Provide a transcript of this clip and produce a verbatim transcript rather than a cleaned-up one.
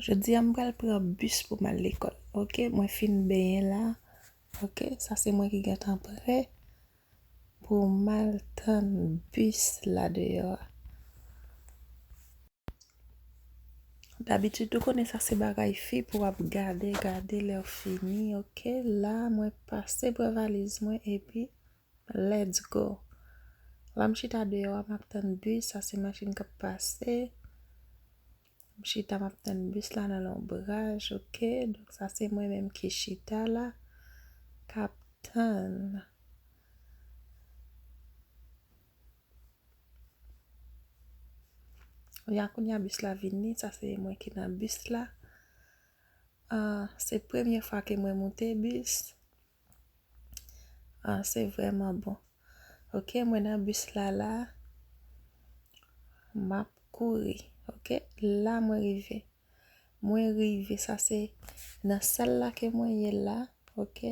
Jodi a m pral pran bis pou m al lekòl. Ok, mwen fin benyen la. Ok, sa se mwen ki gentan prè pou m al tann bis la deyò a. Dabitid, ou konnen sa se bagay fi pou w ap gade, gade lè w fini, ok? La, mwen pase pran valiz mwen epi let's go. La, m chita deyò a, m ap tann bis, sa se machin k ap pase. M chita, m ap tann bis la nan lonbraj, ok? Donk, sa se mwen menm ki chita la, k ap tann. Ya, kounye a bis la vini, sa se mwen ki nan bis la. Ah, se premye fwa ke mwen moute bis. Ah, se vrèman bon. Ok, mwen nan bis la la. M ap kouri. Ok, la mwen rive. Mwen rive, sa se nan sal la ke mwen ye la. Ok,